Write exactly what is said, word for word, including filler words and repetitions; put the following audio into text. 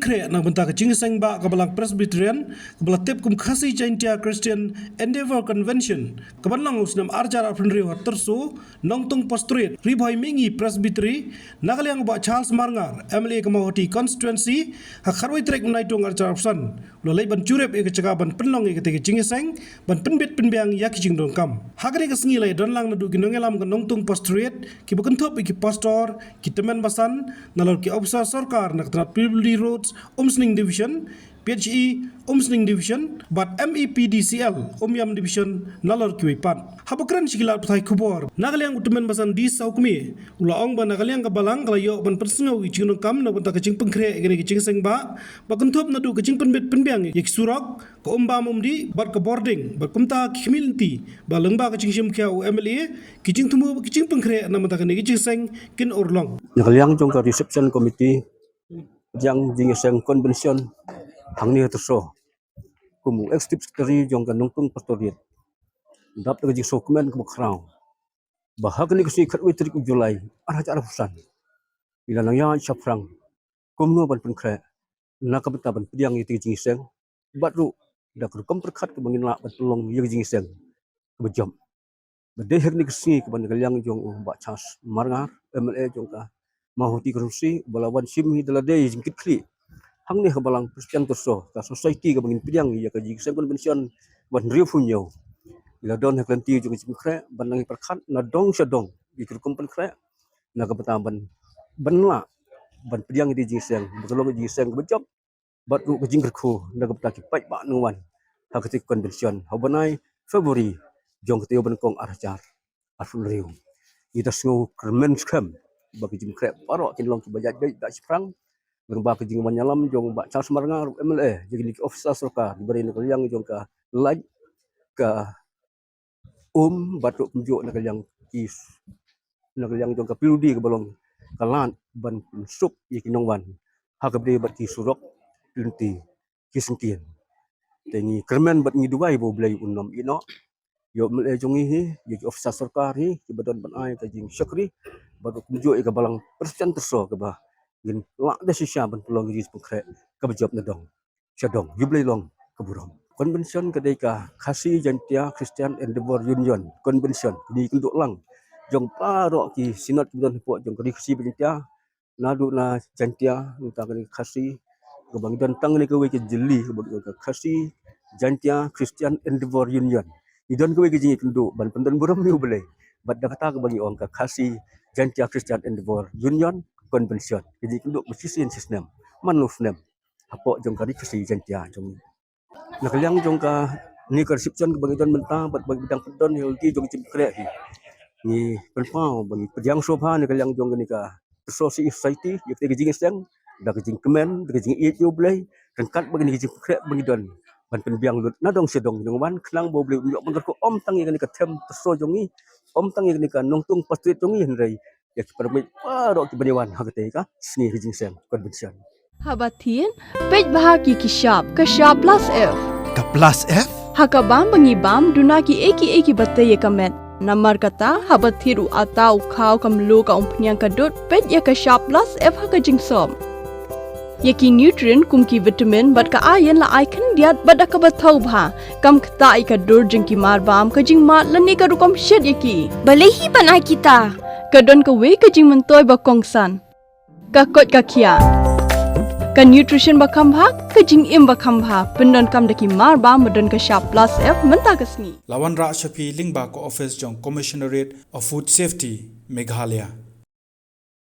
pynkhreh na ka bynta ka jingïaseng bah ka Balang Presbyterian kaba la tip kum Khasi Jaintia Christian Endeavour Convention, kaban long ha u snem arhajar arphew hynriew ha Tyrso, Nongtung Pastorate, Ri Bhoi Mihngi Presbytery, na ka liang u Bah Charles Marngar, M L A ka Mawhati Constituency, ha khatwei tarik u Naitung arhajar arphew san, u la leit ban jurip ïa ka jaka ban pynlong ïa katei ka jingïaseng, ban pynbit pynbiang ïa ki jingdonkam. Ha kane ka sngi la ïadon lang naduh ki nongïalam ka Nongtung Pastorate, kiba kynthup ïa ki pastor, ki tymmen basan, nalor ki ophisar sorkar na ka tnat P W D Roads, Umsning Division, P H E, Umsning Division, bad M E P D C L, Umiam Division, nalor kiwei pat. Haba kren sha ki lad pathai khubor, na ka liang u tymmen basan D. Sawkmie, u la ong ba na ka liang ka Balang ka la ïoh ban pynsngew ïa ki jingdonkam na ka bynta ka jingpynkhreh ïa kane ka jingïaseng bah, ba kynthup naduh ka jingpynbit pynbiang ïa ki surok, ka umbam umdih, bad ka bording, bad kumta ki khmih lynti, ba lyngba ka jingshim khia u M L A, ki jingthmu bad ki jingpynkhreh na ka bynta kane ka jingïaseng kin urlong. Na ka liang jong ka reception committee, pdiang jingïaseng convention, hangne ha Tyrso, kum u executive secretary jong ka Nongtung Pastorate, dap da ka jingsngewkmen kaba khraw, ba ha kane ka sngi khatwei tarik u July, arhajar arphew san, ngi la nang ïaid shaphrang kumno ban pynkhreh na ka bynta ban pdiang ïa katei ka jingïaseng, bad ruh da ka rukom pyrkhat kaba ngin lah ban pynlong ïa ka jingïaseng kaba jop. Ba dei ha kane ka sngi kaba na ka liang jong u Bah Charles Marngar, M L A jong ka Mawhati Constituency, ba la wan shim hi da lade ïa ka jingkitkhlieh hangne ha Balang Presbyterian Tyrso, ka society kaba ngin pdiang ïa ka jingïaseng convention ba hynriewphew hynñiew. Ngi la don ha ka lynti jong ka jingpynkhreh ban nang ïa pyrkhat na dong sha dong ïa ka rukom pynkhreh na ka bynta ban, ban lah ban pdiang ïa ka jingïaseng ba ka long ka jingïaseng kaba jop, bad ruh ka jingkyrkhu na ka bynta ki paidbah nongwan ha katei ka convention ha u bnai February jong ka taïew ba nyngkong arhajar arphew hynriew. Ngi da sngewkyrmen skhem ba ki jingpynkhreh baroh kin long kiba ïaid beit da shaphrang, lyngba ka jingwan ïalam jong u Bah Charles Marngar, M L A, jong kine ki ophisar sorkar, kiba dei na ka liang jong ka Lait, ka Um, bad ruh kumjuh na ka liang ki, na ka liang jong ka P W D kaba long ka lad ban pynsuk ïa ki nongwan ha kaba dei bad ki surok, lynti, ki syngkien. Te ngi kyrmen bad ngi duwai ba U Blei un ym ïehnoh ïa u M L A jong ngi hi, ïa ki ophisar sorkar hi kiba don ban ai ka jingshakri, bad ruh kumjuh ïa ka Balang Presbyterian Tyrso kaba ngin lah da shisha ban pynlong ïa ka jingpynkhreh kaba jop na dong sha dong. Ïa U Blei long ka burom. Convention ka dei ka Khasi Jaintia Christian Endeavour Union Convention, kaba ïakynduh lang jong baroh ki synod kiba don hapoh jong ka Ri Khasi bad Jaintia, naduh na Jaintia, nangta kane ka Khasi, kaba ngi don tang kane kawei ka jylli kaba ngi ong ka Khasi Jaintia Christian Endeavour Union. Ngi don kawei ka jingïakynduh ban pyndon burom ïa U Blei bad da kata kaba ngi ong ka Khasi Jaintia Christian Endeavour Union Convention, ka jingïakynduh ba shisien shisnem, man la u snem, hapoh jong ka Ri Khasi Jaintia jong ngi. Na ka liang jong kane ka reception kaba ngi don mynta bad ba ngi dang pyndon ïa ka lynti jong ka jingpynkhreh hi, ngi pynpaw ba ngi pdiang sngewbha na ka liang jong kane ka Tyrso C E Society ïa katei ka jingïaseng da ka jingkmen, da ka jingïeit ïa U Blei, ryngkat bad kane ka jingpynkhreh ba ngi don ban pynbiang lut na dong sha dong, nongwan, khnang ba U Blei un ïoh ban kyrkhu ym tang ïa kane ka theme Tyrso jong ngi, ym tang ïa kane ka Nongtung Pastorate jong ngi, hynrei ïa ki para bangeit baroh kiban ïawan ha katei ka sngi ka jingïaseng convention. Haba thied, peit bha ïa ki shap, ka shap plus F. Ka plus F? Ha ka bam ba ngi bam, duna kiei kiei kiba tei ïa ka met. Namar kata, haba thied u atta, u khaw, ka mluh, ka umphniang, ka dud, peit ïa ka shap plus F ha ka jingsop. Ïa ki nutrient kum ki vitamin bad ka iron la ai khyndiat bad da kaba thaw bha. Kam ktah ïa ka dur jong ki mar bam, ka jingmad lane ka rukom shet ïa ki. Balei hi ban ai kita? Ka don kawei ka jingmyntoi ba kongsan. Ka koit ka khiah. Ka nutrition ba kham bha, ka jingim ba kham bha. Pyndonkam da ki mar bam ba don ka shap plus F mynta ka sngi. La wanrah sha phi lyngba ka office jong Commissionerate of Food Safety, Meghalaya.